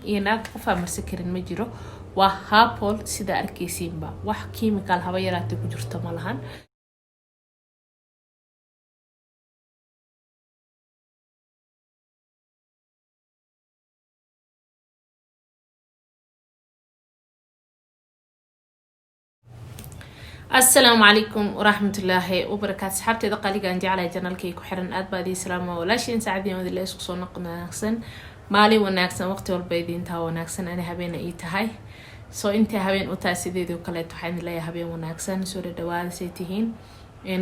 Iyo naag qofaa marsan karin ma jiro. Waa herbal, sida arkeysiinba, wax chemical haba yaraatay ku jirto ma lahan. Asalaamu calaykum waraxmatullaahi wabarakaatu. Asxaabteeda qaligaan jeclahay, channelkay ku xiran, aad baa idiin salaama. Walaashiin Saacadiin wadila. Isku soo noq wanaagsan, maalin wanaagsan, waqti walba idiintaa wanaagsan. Ani habeena ii tahay, soo intay habeen u tahay sideedoo kaleeto waxaan idin leeyahay habeen wanaagsan. Soo dhadhawaada, say tihiin?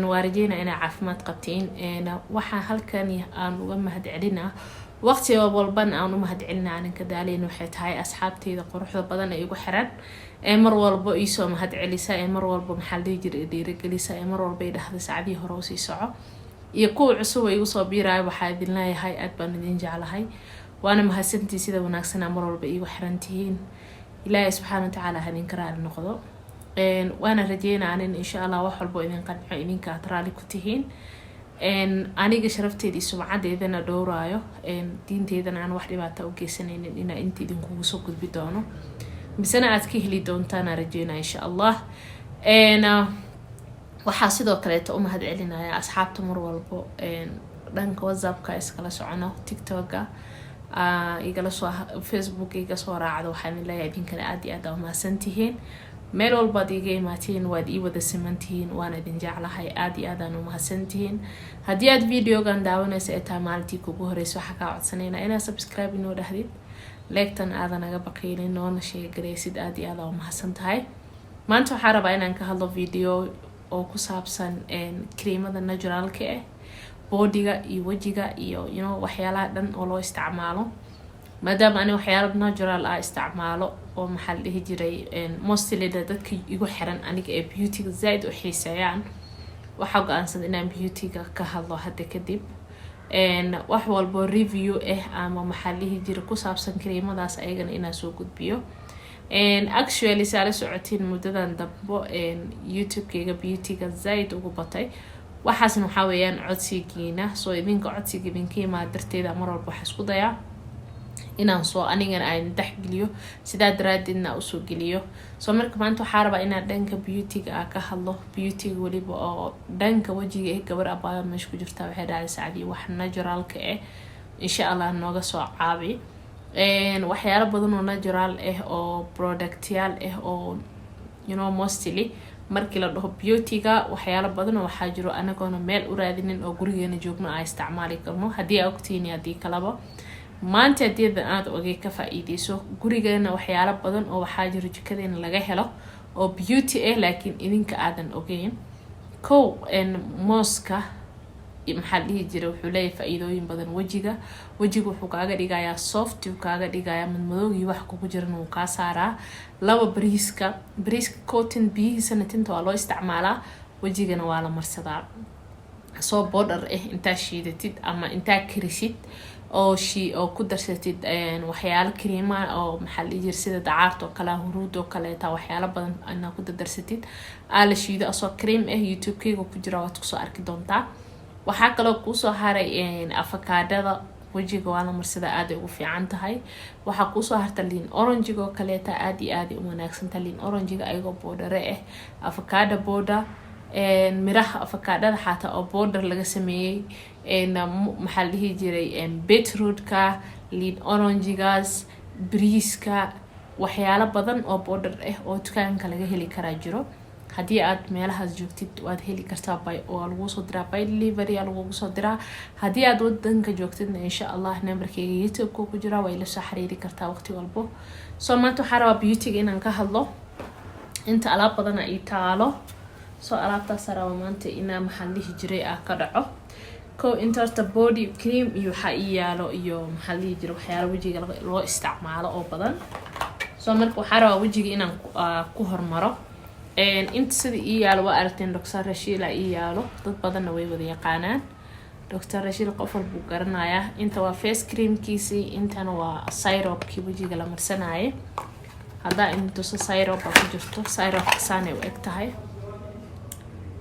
Waa rajeyna inay caafimaad qabtiin. Waxaa halkan aan uga mahad celinaa, waqti walbana aan u mahad celina, aanan ka daalayn, waxay tahay asxaabteyda quruxda badan ee igu xiran, ee mar walbo iisoo mahad celisa, ee mar walba, maxaa la dhihi jiray, dhiirigelisa, ee mar walba i dhahda "Saacadihii hore usii soco", iyo kuwa cusub oo igu soo biiraayo. Waxaa idin leeyahay aad baan idin jeclahay, waana mahadsantii sida wanaagsana mar walba iigu xiran tihiin. Ilaahay subxaana watacaala ha idinka raali noqdo, waana rajeynaa anin insha Allah wax walbo idin qanco, idinka aad raali ku tihiin, aniga sharafteeda iyo sumcadeedana dhowraayo, diinteydana aan wax dhibaata u geysanaynin, inaa inta idinkugu soo gudbi doono misena aad ka heli doontaana rajeynaa insha Allah. Waxaa sidoo kaleeto u mahad celinaya asxaabta mar walbo dhanka WhatsAppka iskala socono, TikToka igala soo, Facebook iga soo raacdo. Waxaan idin leeyahay idinkana aad iyo aad aa umahadsantihiin. Meel walbaad iiga imaatiin, waad ii wada simantihiin, waana idin jeclahay, aad iyo aad aan umahadsantihiin. Haddii aad videogan daawanaysa ee tahay maalintii kugu horeysa, waxaa kaa codsanayna inaad subscribe inoo dhahdid, like-tan aadan naga baqiilin, noona sheegaraysid. Aad iyo aad aa umahadsan tahay. Maanta waxaa rabaa inaan ka hadlo video oo ku saabsan creamada naturalka ah, bodyga iyo wejiga iyo waxyaalaha dhan oo loo isticmaalo. Maadaama ani waxyaala natural ah isticmaalo oo, maxaa la dhihi jiray, mostly dadka igu xiran aniga ee beautyga zaaid u xiiseeyaan, waxaa go-aansan inaan beautyga ka hadlo hadda kadib. Wax walbo review ah ama, maxaa la dhihi jiray, ku saabsan creamadaas ayagana inaan soo gudbiyo. Actually, saa la socotiin, muddadan dambo YouTube-kayga beautyga zaaid ugu batay. Waxaasna waxaa weeyaan codsigiina. Soo idinka codsiga idinka imaada darteeda mar walba waxaa isku dayaa inaan soo anigana aan dexgeliyo, sidaa daraadeedna usoo geliyo. Soo marka maanta waxaa rabaa inaan dhanka beautyga ah ka hadlo, beautyga weliba oo dhanka wejiga eh. Gabar abaayo meesha ku jirta waxay dhacday, "Sacdii, wax naturalka ah insha Allah nooga soo caabi." Waxyaalo badan oo natural ah oo productyaal ah oo mostly markii la dhaho beautyga, waxyaalo badan oo waxaa jiro anagoona meel u raadinin oo gurigeena joogno aa isticmaali karno. Haddii aa ogtihiin iyo haddii kalaba, maanta haddii aada ogay, ka faa-iideyso. Gurigeena waxyaalo badan oo waxaa jiro jikadeena laga helo oo beauty ah, laakiin idinka aadan ogeyn. Kow, mooska, maxaa la dhihi jiray, wuxuu leeyahay faa-iidooyin badan wejiga. Wejiga wuxuu kaaga dhigayaa soft, wuu kaaga dhigayaa, madmadoogii wax kugu jiran wuu kaa saaraa. Laba, bariiska. Bariiska cotin biyihiisana tinta waa loo isticmaalaa, wejigana waa la marsadaa. Soo powder ah intaa shiidatid ama intaa karisid oo shi oo ku darsatid waxyaalo creama oo, maxaa la dhihi jiray, sida dacaarta oo kale, huruud oo kaleeta, waxyaalo badan inaa ku dardarsatid, aa la shiido asoo cream ah. YouTube-keyga ku jira, waad kusoo arki doontaa. Waxaa kaloo kuusoo haray afakaadhada, wejiga waa la marsadaa, aaday ugu fiican tahay. Waxaa kuusoo harta liin oranjiga oo kaleeta, aada iyo aaday u wanaagsantaha liin oranjiga ayagoo powder ah, afakaadha powder, miraha afakaadhada xataa oo powder laga sameeyey, maxaa la dhihi jiray, beetrootka, liin oranjigaas, briiska, waxyaalo badan oo powder ah oo dukaanka laga heli karaa jiro. Haddii aad meelahaas joogtid, waad heli kartaa, waa lagu soo diraa, by delivery aa lagugu soo diraa. Haddii aad wadanka joogtidna, insha Allah numberkeyga YouTube-ka ku jira, waa ila soo xiriiri kartaa waqti walbo. So maanta waxaa rabaa beautyga inaan ka hadlo. Inta alaab badana ii taalo, soo alaabtaasa raba maanta inaa, maxaa la dhihi jiray, ah ka dhaco. Ko inta horta body cream iyo waxaa ii yaalo iyo, maxaa la dhihi jiray, waxyaalo wejiga loo isticmaalo oo badan. So marka waxaa rabaa wejiga inaan ku hormaro. Inta sida ii yaalo waa aragteen. Dr Rashila ii yaalo, dad badanna way wada yaqaanaan Dr Rashil, qof walbuu garanayaa. Inta waa face creamkiisii, intana waa syrupkii wejiga la marsanayay. Haddaa intuso, syrup baa ku jirto. Syrupka saanay u eg tahay,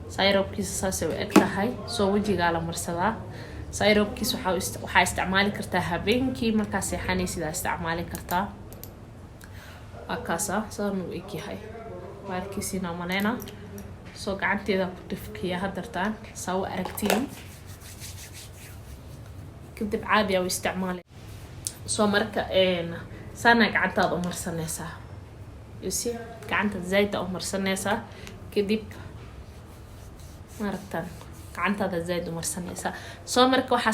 syrupkiisa saasay u eg tahay. Soo wejigaa la marsadaa. Syrupkiis waxaa isticmaali kartaa habeenkii markaa seexanaysidaa isticmaali kartaa. Waa kaasa, sidaan uu egyahay, waa arkiisiina maleyna. Soo gacanteeda ku dhifkiya hadartaan saa u aragtiin, kadib caadi aa u isticmaalay. Soo marka saana gacantaada u marsanaysaa, you see, gacanta zaid aa u marsanaysaa. Kadib maaragtaan gacantaada zaid u marsanaysaa. Soo marka waxaa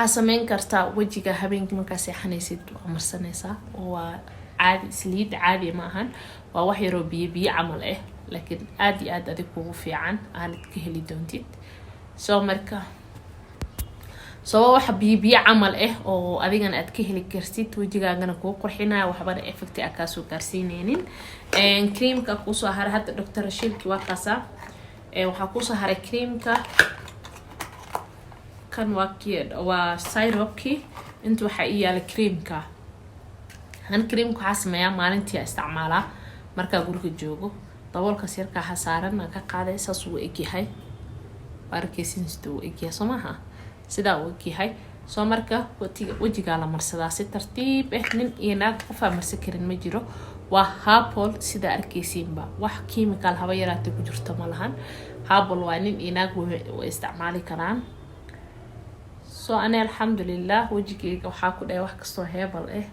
sameyn kartaa wejiga habeenkii markaa seexanaysid waa marsanaysaa. Oo waa caadi, saliid caadi ma ahan, waa wax yaroo biyo biyo camal ah, laakiin aada iyo aada adig kugu fiican, aanad ka heli doontid. Soo marka soo waxa biyo biyo camal ah oo adigana aad ka heli kartid, wejigaagana kuu qurxinaya, waxbana effect a kaasoo gaarsiineynin. Creamka kuusoo haray hadda Dr. Rashilki waa kaasa. Waxaa kuusoo haray creamka kan, waa ki waa syrupki. Inta waxaa ii yaala creamka han. Creamka waxaa sameeyaa maalintii a isticmaalaa markaa guriga joogo. Daboolkaas yarkaa ha saaran aan ka qaaday, saas uu egyahay. Waa arkeysin sida uu egyahay, soo maaha? Sidaa uu egyahay. Soo marka wejigaa la marsadaa si tartiib ah. Nin iyo naag qofaa marsan karin ma jiro. Waa herbal, sidaa arkeysiinba, wax chemical haba yaraatay ku jirto ma lahan. Herbal waa, nin iyo naag way isticmaali karaan. Soo ani alxamdulilah wejigeyga waxaa ku dhahay wax kastoo herbal ah,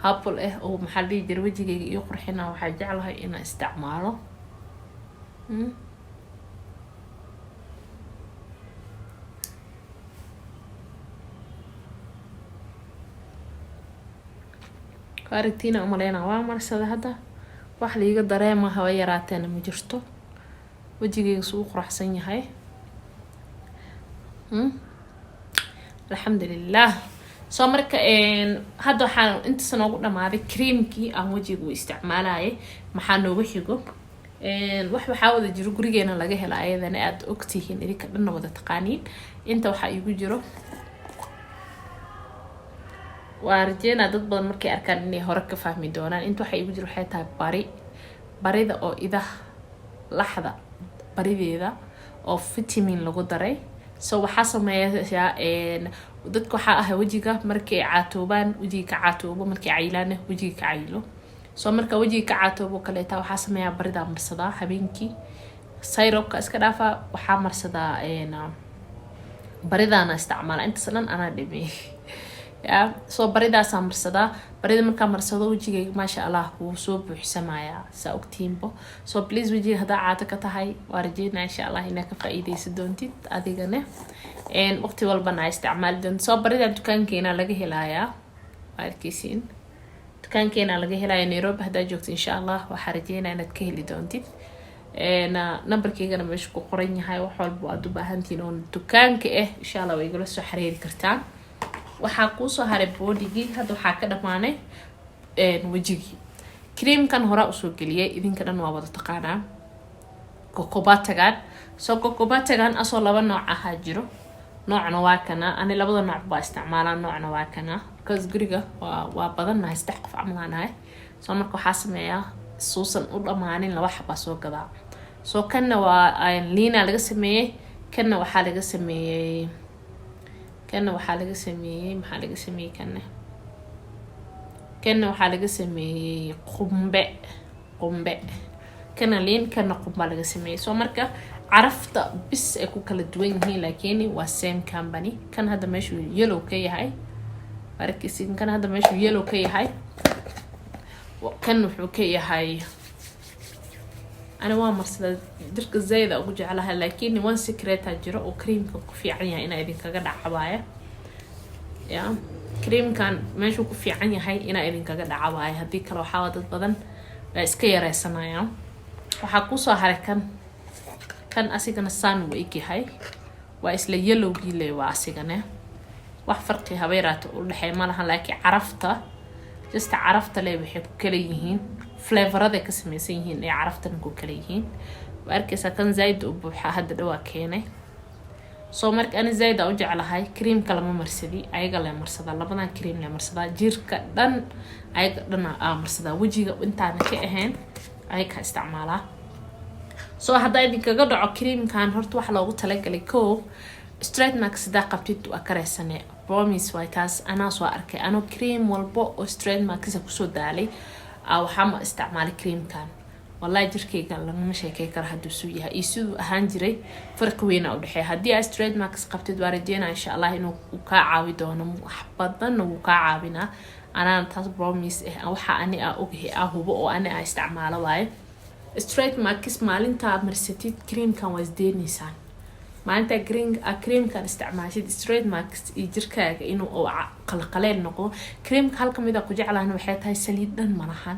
herbal ah oo maxaa la dhihi jira, wejigeyga iyo qurxina, waxaa jeclahay inaan isticmaalo. Aragtiina umaleyna, waa marsada hadda, wax liiga dareema haba yaraateena ma jirto. Wejigeyga suu u quraxsan yahay. Alxamdulilah. Soo marka hadda waxaan intaas noogu dhamaaday creamkii aan wejiga u isticmaalayay. Maxaa noogu xigo? Wax waxaa wada jiro gurigeena laga hela, ayadana aada ogtihiin, idinka dhanna wada taqaaniin. Inta waxaa iigu jiro, waa rajeynaa dad badan markay arkaan inay hore ka fahmi doonaan. Inta waxaa iigu jiro waxay tahay bari, barida oo idaha, laxda barideeda oo vitamin lagu daray. So waxaa sameeyaa dadka waxaa ah wejiga markay caatoobaan, wejiga ka caatoobo, markay cayilaana wejiga ka cayilo. So marka wejiga ka caatoobo kaleeta waxaa sameeyaa baridaa marsadaa habeenkii. Syrupka iska dhaafaa, waxaa marsadaa baridaana isticmaala. Intaas dhan anaa dhimay ya. Soo baridaasaa marsadaa. Barida markaa marsado wejigayga maasha Allah wuu soo buuxsamayaa, saa ogtiinbo. So please, wejiga haddaa caato ka tahay, waa rajeynaa insha Allah inaa ka faa-iideysa doontid, adigane waqti walbana aa isticmaali doontid. Soo baridan dukaankeena laga helayaa, waa arkeysiin, dukaankeena laga helaya Nairobi haddaa joogto. Insha Allah waxaa rajeynaa inaad ka heli doontid. Numberkeygana meesha ku qoran yahay. Wax walba aad u baahantihiin oo dukaanka ah, insha Allah waa igala soo xiriiri kartaan. Waxaa kuusoo haray bodygii. Hadda waxaa ka dhamaanay wejigii. Creamkan horaa usoo geliyay, idinka dhan waa wada taqaanaa, cocoa buttergan. Soo cocoa buttergan asoo laba nooc ahaa jiro. Noocna waa kana, ani labada nooc baa isticmaalaa. Noocna waa kana, because guriga waa badannahay, saddex qof camal nahay. Soo marka waxaa sameeyaa suusan u dhamaanin laba xabaa soo gadaa. Soo kanna waa liina laga sameeyey, kanna waxaa laga sameeyey, kanna waxaa laga sameeyey, maxaa laga sameeyey kanna? Kanna waxaa laga sameeyey qumbe. Qumbe kana liin, kana qumba laga sameeyey. Soo marka carafta bis ay ku kala duwan yihiin, laakiin waa same company. Kan hadda meeshuu yellow ka yahay arkaysin, kan hadda meeshuu yellow ka yahay, kan wuxuu ka yahay. Ani waa marsada, jirka zayda ugu jeclahay, laakiin one secreta jiro oo creamka ku fiican yahay inaa idinkaga dhacabaaya ya. Creamkan meeshuu ku fiican yahay inaa idinkaga dhacabaaya, haddii kale waxaa dad badan waa iska yareysanayaan. Waxaa kusoo haray kan. Kan asigana saan uu egyahay, waa isla yellowgii le, waa asigane, wax farqi habeeraata u dhexeey ma lahan, laakiin carafta, just carafta le waxay ku kala yihiin flavораday ka sameysan yihiin ee caraftana ku kala yihiin. Waa arkeysaa, kan zaaid u buuxa, hadda dhawaa keenay. Soo marka ani zaaid aa u jeclahay. Creamka lama marsadi, ayaga le marsadaa. Labadan cream le marsadaa, jirka dhan ayaga dhan aa marsadaa, wejiga intaana ka ahayn ayaga isticmaalaa. So haddaa idinkaga dhaco, creamkan horta waxa loogu talagalay ko stretch marks hadaa qabtid waa kareysane. Promise waay taas, anaa soo arkay. Anoo cream walbo oo stretch marksa kusoo daalay, waxaa ma isticmaalay creamkan. Wallahi jirkayga lagama sheekey karo hadduu suu yahay iyo siduu ahaan jiray, farqi weyna udhexeeya. Haddii aa stretch marks qabtid, waa rajeynaa insha Allah inuu kaa caawi doono, wax badanna wuu kaa caawinaa. Anaana taas promise ah, waxa ani aa ogahay, aa hubo oo ani aa isticmaalo waaye. Stretch marks maalintaa marsatid creamkan waa isdeenaysaan. Maalintaa creamkan isticmaashid, stretch marks iyo jirkaaga inuu qalqaleel noqdo. Creamka halka mid a ku jeclahna waxay tahay saliid dhan malahan,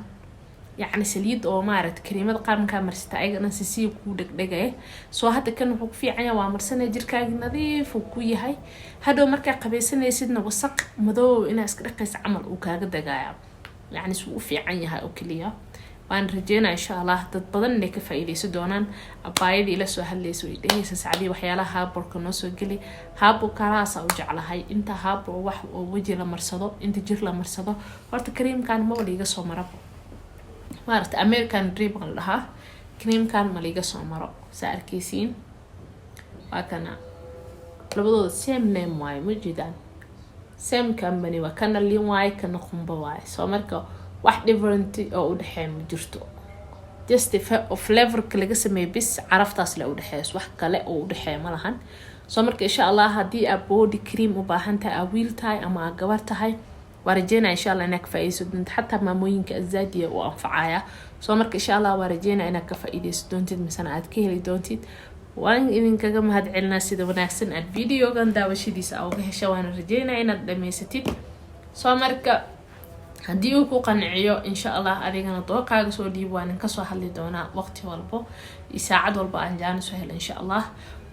yacni saliid oo maaragta kareemada qaar markaa marsata ayaga dhan sisiya kuu dhegdhegaya. Soo hadda kan wuxuu ku fiican yahay, waa marsanaya, jirkaagi nadiif uu ku yahay. Hadhow markaa qabaysanaysidna wasaq madoow inaa iska dhaqaysa camal uu kaaga dagaaya. Yacni suu u fiican yahay oo keliya. Waan rajeynaa insha Allah dad badan inay ka faa-iideysan doonaan. Abaayadii ila soo hadlaysa way dhehaysa, "Sacdii, waxyaalaha herbalka noo soo geli." Herbal kalaasa u jeclahay inta herbal wax oo weji la marsado, inta jir la marsado. Horta creamkan maba liiga soo marabo, maaragta American Dream la dhahaa creamkan, ma liiga soo maro. Saa arkeysiin, waa kana. Labadooda same name waaye, ma jeedaan? Same company waa. Kana lin waaye, kana qumbo waaye. Soo marka wax different oo udhexeeya ma jirto, just flavorka laga sameeyo bis, caraftaas le udhexeeyo, wax kale oo udhexeeya ma lahan. Soo marka insha Allah haddii aa body cream u baahan tahay, aa wiil tahay ama aa gabar tahay, waa rajeynaya insha Allah inaad ka faa-ideyso doontid. Xataa maamooyinka azaadiya u anfacaya. Soo marka insha Allah waa rajeynaya inaad ka faa-iideyso doontid misena aad ka heli doontid. Waan idinkaga mahad celinaa sida wanaagsan aad videogan daawashadiisa aa uga hesha, waana rajeynaya inaad dhameysatid. Soo marka haddii uu ku qanciyo, insha Allah adigana dooqaaga soo dhiib, waanan kasoo hadli doonaa waqti walbo iyo saacad walba aan jaanis u helo insha Allah.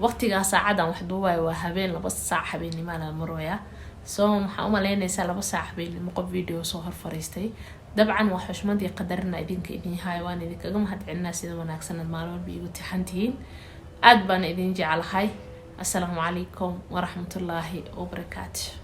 Waqtigaa saacadan wax duubayo waa habeen, 2 saac habeennimo la marooyaa. Soo maxaa umaleynaysaa 2 saac habeennimo qof video soo hor fariistay? Dabcan waa xushmadii qadarina idinka idin hayo. Waan idinkaga mahad celinaa sida wanaagsan aad maalin walba iigu tixantihiin. Aada baan idin jeclahay. Assalaamu calaykum waraxmatullaahi wabarakaatu.